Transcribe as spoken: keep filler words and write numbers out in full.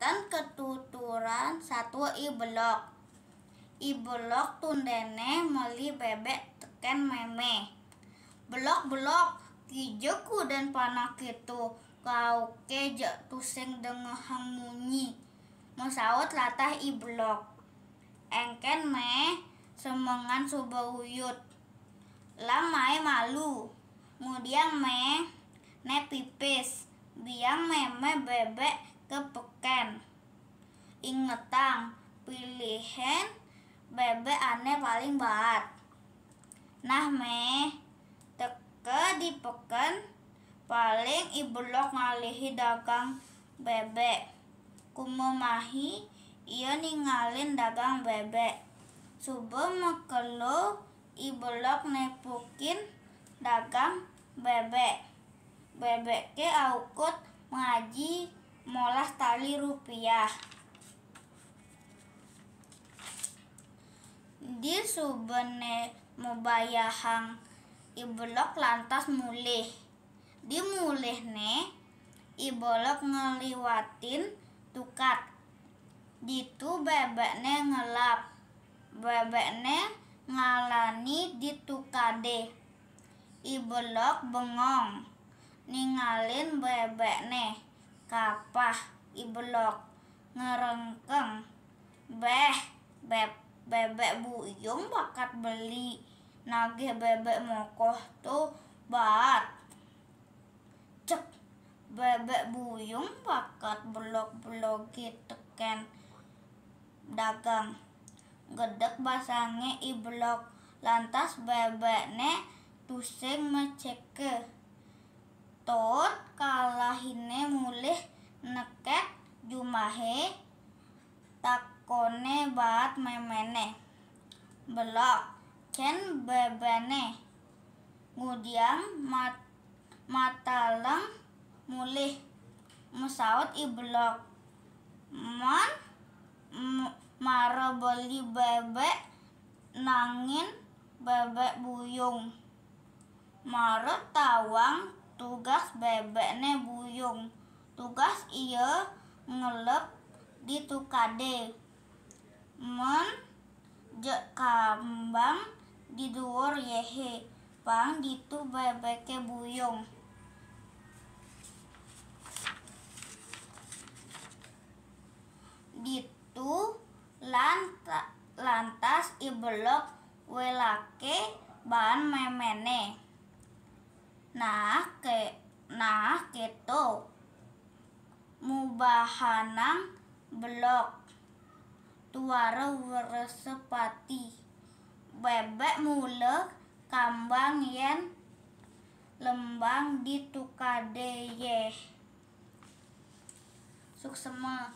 Wénten ketuturan satua I Belog. I Belog tundéné meli bébék tekén mémé. "Belog, Belog, kija kudan panak kéto, kauké jak tusing dengehang munyi," mesaut latah I Belog. "Éngkén Mé semengan suba uyut. Lam Mé malu. Ngudiang Mé né pipis, biang mémé bébék ka peken. Ingetang, pilihin bébék ané paling baat." Nah Mé, teka di peken, paling I Belog ngalihi dagang bébék. Kumemahi ia ningalin dagang bébék. Suba makelo I Belog nepukin dagang bébék. Bébéké aukud maaji molas tali rupiah. Di subané mabayahang, I Belog lantas mulih. Di mulihné, I Belog ngliwatin tukad. Ditu bébékné ngelap. Bébékné ngalani di tukadé. I Belog bengong ningalin bébékné. Kapah I Belog ngerengkeng. "Béh, beb-, bébék buyung bakat beli. Nagih bébék mokoh to baat." "Cek, bébék buyung bakat belog-belogé tekén dagang," gedeg basangé I Belog. Lantas bébékné tusing macéka. Tut kalahiné mulih neked jumahé, takoné baat méméné. "Belog, kén bébéné?" Ngudiang mat-, matalem mulih, mesaut I Belog. "Mén m-, mara beli bébék nangin bébék buyung. Mara tawang tugas bébékné buyung. Tugas ia ngelep di tukadé. Mén jak kambang di duur yéhé, pang ditu bébéké buyung." Ditu lanta-, lantas I Belog wélaké baan méméné. Nah ké-, nah kéto mubahanang Belog tuara Wresapati. Bébék mula kambang yén lembang di tukadé yéh. Suksema.